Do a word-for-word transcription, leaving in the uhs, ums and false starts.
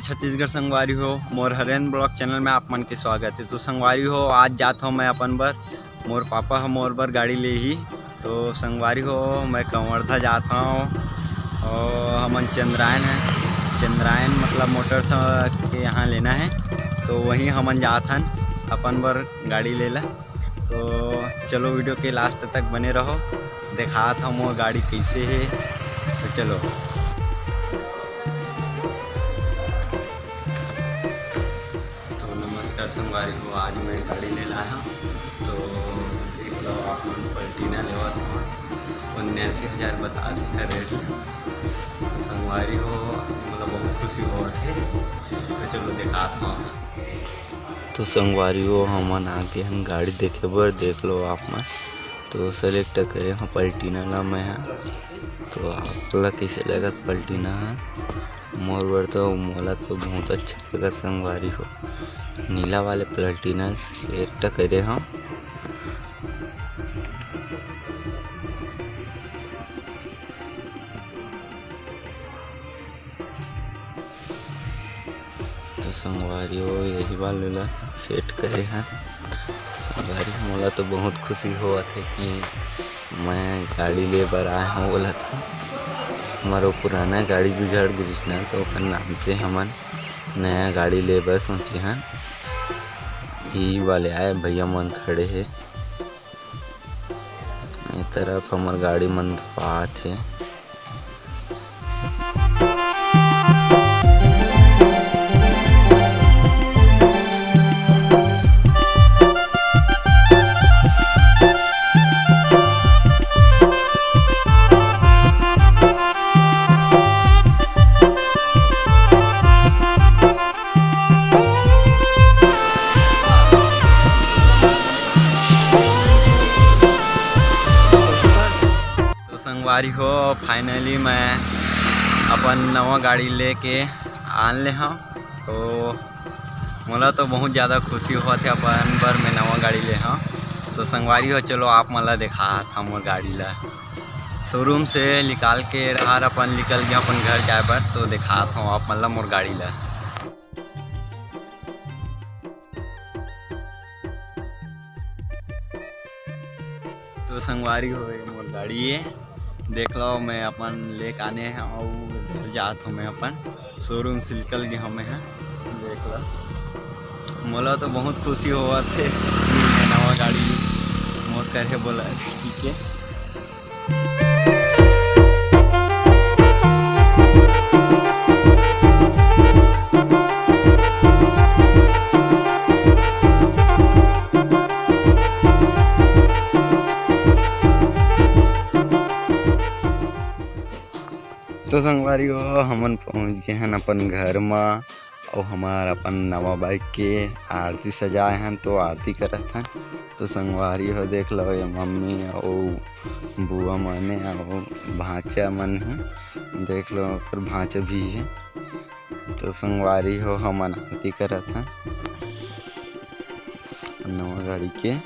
छत्तीसगढ़ संगवारी हो, मोर Harendra blog channel में आप मन के स्वागत है। तो संगवारी हो, आज जात हूँ मैं अपन बर, मोर पापा ह मोर बर गाड़ी ले ही। तो संगवारी हो, मैं कवर्धा जात हूँ और हमन चंद्रायन है, चंद्रायन मतलब मोटर सा के यहाँ लेना है, तो वहीं हमन जात हन अपन बर गाड़ी लेला। तो चलो वीडियो के लास्ट तक बने रहो, देखात हूँ मोर गाड़ी कैसे है। तो चलो। तो नमस्कार संगवारी हो, आज मैं गाड़ी ले लाया हूँ। तो देख लो आप मन, पलटीना लेवत हूँ, उन्यासी हजार बता दे रेट। संगवारी हो, मतलब बहुत खुशी होत है। तो चलो देखात हूँ। तो संगवारी हो, हमन आ गे हन गाड़ी देखे बर। देख लो आप मन, तो सेलेक्ट करे हूँ पलटीना ला मैं ह। तो आप ला कैसे लगत पलटीना ह? मोर बर तो, मोला तो बहुत अच्छा लगत संगवारी हो। नीला वाले प्लेटिना सेलेक्ट करे हव। तो संगवारी हो, यही वाले ला सेट करे हन। संगवारी हो, मोला तो बहुत खुशी होवत हे कि मैं गाड़ी ले बर आए हूँ। बोला था हमारो पुराना गाड़ी बिगड़ गिस ना, तो ओकर नाम से हमन नया गाड़ी ले बर सोचे हन। ई वाले आए भैया मन खड़े हे, ए तरफ हमर गाड़ी मन पात हे। तो संगवारी हो, finally मैं अपन नवा गाड़ी लेके आन ले हव। तो मोला तो बहुत ज़्यादा खुशी होवत हे, अपन बर मैं नवा गाड़ी ले हव। तो संगवारी हो, चलो आप मन ला देखात हव मोर गाड़ी ला। शोरूम से निकाल के डहार अपन निकल गया अपन घर जाए बर। तो देखात हव आप मन ला मोर गाड़ी ला। तो संगवारी हो, ये मोर गाड़ी हे, देख लो, मैं अपन लेके आने हव अउ घर जात हव मैं अपन। शोरूम से निकल गया हव मैं ह, देख लो। मोला तो बहुत खुशी होवत हे कि मैं नवा गाड़ी मोर करे बोला, ठीक है। तो संगवारी हो, हमन पहुंच गए हन अपन घर मा। अउ हमार अपन नवा बाइक के आरती सजाए हन, तो आरती करत हन। तो संगवारी हो, देख लो, ये मम्मी अउ बुआ मने अउ भांचा मन हे, देख लो, ओकर भांचा भी हे। तो संगवारी हो, हमन आरती करत हन नवा गाड़ी के।